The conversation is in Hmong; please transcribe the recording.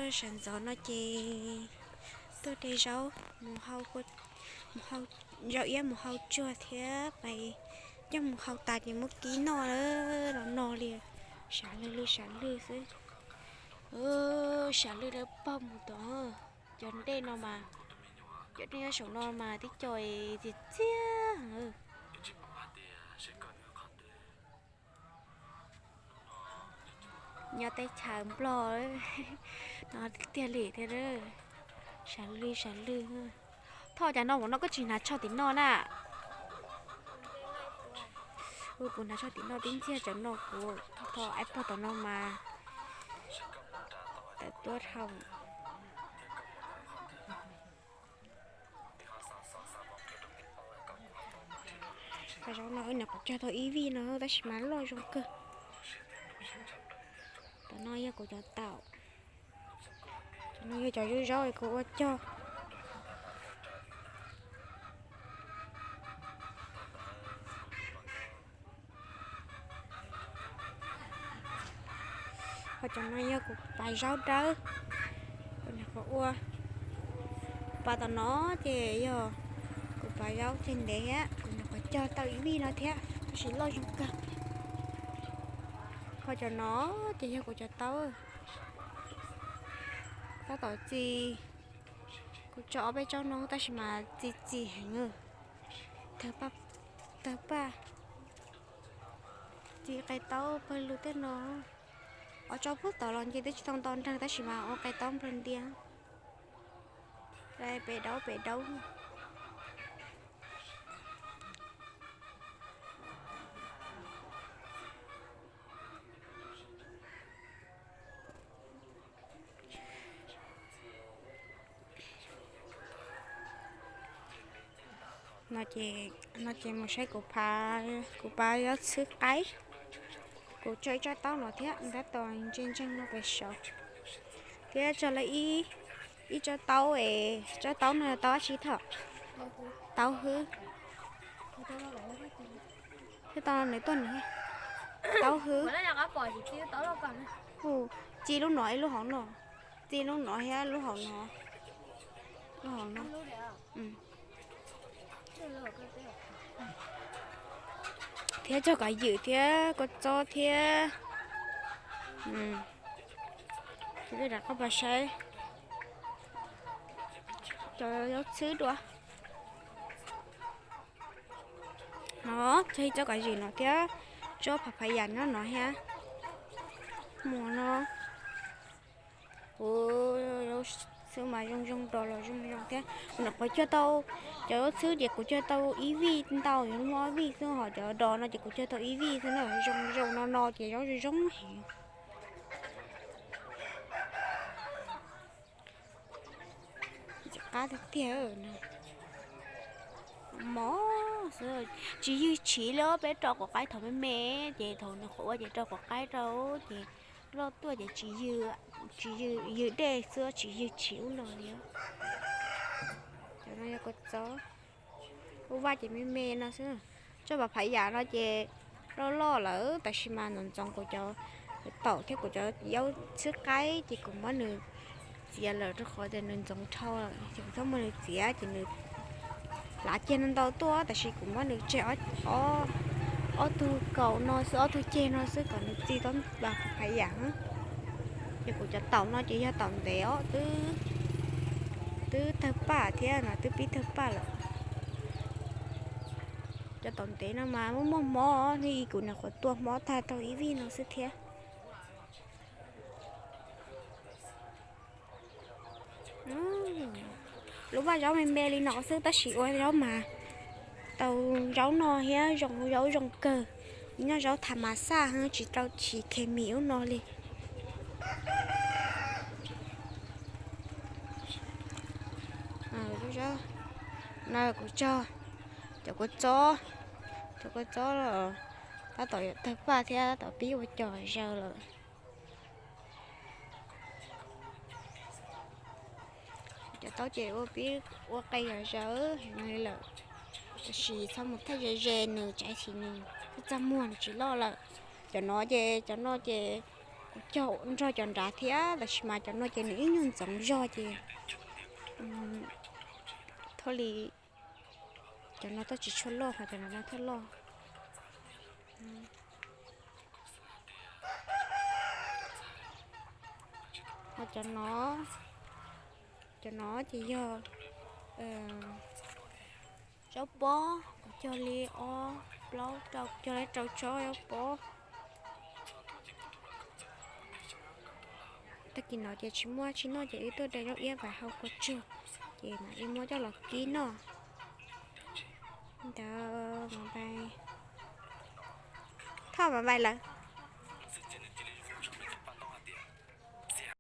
Sawv ntxov no ces tuaj de zaub, mus hau, mus hau zaub iab mus hau tsuag thiab pais coj mus hau tas ces muab kib noj lawm los no li. Sav lwj lwj sav lwj xwb. Sav lwj lawv pog mus tod. Cov dej no mas, cov dej nyob saum no mas tib co txias txias. Nyob teb chaws Nplog no tiag li thiab. Sav lwj sav lwj. Thoj cas no ua no koj tsis hnav tsho tim no na? Kuv hnav tsho tim no tib ntxiag cov no kuv thoj aib pog tom no mas tawm tuaj dhau. Qhov zaub no wb nyuam qhuav cog tau ib vij no tab sis mas loj zoo kawg. Tom no yog kuv cov taum. Cov no yog cov zaub zaub kuv ua cog. Ho cov no yog kuv pas zaub dawb, kuv nyuam qhuav ua. Pas tom no ces yog kuv pas zaub ceg ntev thiab, kuv nyuam qhuav cog tau ib vij no thiab tab sis loj zoo kawg. Ho cov no ces yog kuv cov taub. Tab tom txi, kuv tso ob peb tsob no tab sis mas txi txi heev. Tawg paj, txi qe taub pawg lug tej no. Ob tsob puag tod los nce twb tsis tau nto nreeg tab sis mas ua qe taub nplawg ntias. Pem daub pem daub. No ces, no ces mus saib kuv, kuv pas zaub txhwb qaib. Kuv tso ib tsob taub no thiab ntab tos ntse ntseeg no pem saud. Thiab tso lawm ib tsob taub es, tsob taub no yog taub dab tsi thom? Taub hwb. Thiab tau nws tuaj nws taub hwb. Txi lub no ib lub hauv no. Txi lub no thiab lub hauv no. Lub hauv no. Thiab txog kav ywm thiab kua txob thiab. Ces peb rov qab pas saib cov zaub txhwb dua. No txog ib tsob kav ywm no thiab tsob phav phav yam nyob no thiab. Mus no. Kuv zaub txhwb mas zoo zoo, dos los zoo zoo thiab. Kuv nyuam qhuav cog tau, cov zaub txhwb ces kuv cog tau ib vij ntau, yuav muaj ob vij xwb, ho cov dos no ces kuv cog tau ib vij xwb na, zoo zoo no no ces zaub zoo zoo heev. Qab tiag tiag. Mob xwb, tsis ywg chiv li os, peb rau quav qaib thaum me me ces thaum nws qhuav ua ces rau quav qaib rau ces loj tuaj ces tsis ywg, tsis ywg, ywg dej xwb tsis ywg chiv ub no li. Cov no yog kua txob, ua vaj ces me me no xwb. Tsob phav phav yam no ces loj loj lawm tab sis mas ntxoov ntxoov kuv cov taum thiab kuv cov zaub txhwb qaib ces kuv muab nws txiav lawm rau qhov tias nws ntxoov dhau lawm ces kuv txhob muab nws txiav ces nws lav ceg no ntau tuaj tab sis kuv muab nws tseg ob tug kaum no xwb, ob tug ceg no xwb kom nws txi tau phav phav yam. Ces kuv cov taum no ces yog taum ntev os, twb tawg paj thiab no, twb pib tawg paj lawm. Cov taum ntev no mas muaj muaj mob, kuv nyuam qhuav tua mob tag tau ib vij no xwb thiab. Lub vaj zaub me me li no xwb tab sis ua zaub mas tau zaub no thiab zoo zaub zoo kawg, nyob zaub tham mas xaj tsis tau chiv khes mis ub no li. No kuv tso cov kua txob, cov kua txob los tab tom yuav tawg paj thiab tab tom pib ua cos zaws lawm. Cov taub ces ua pib ua qe yam zawv heev li lawm, tab sis txhob mus thaij ze ze nws tsam sis nws txaj muag nws tsis loj lawm. Cov no ces, cov no ces Cog nrog cov nrad thiab, tab sis mas cov no ces nws ib nyuag ntxoov zog ces thaj li cov no twb tsis tshua loj, ho cov no no twb loj. Ho cov no, cov no ces yog zaub pob, kuv cog li ob plaub rau, cog li rau tsob zaub pob. Tag kis no ces tsis muaj tsis noj ces wb tuaj de zaub iab vais hau kua tsuag, ces mam li muab coj los kib noj. Ntawd mas vais, thoj mas vais lawm.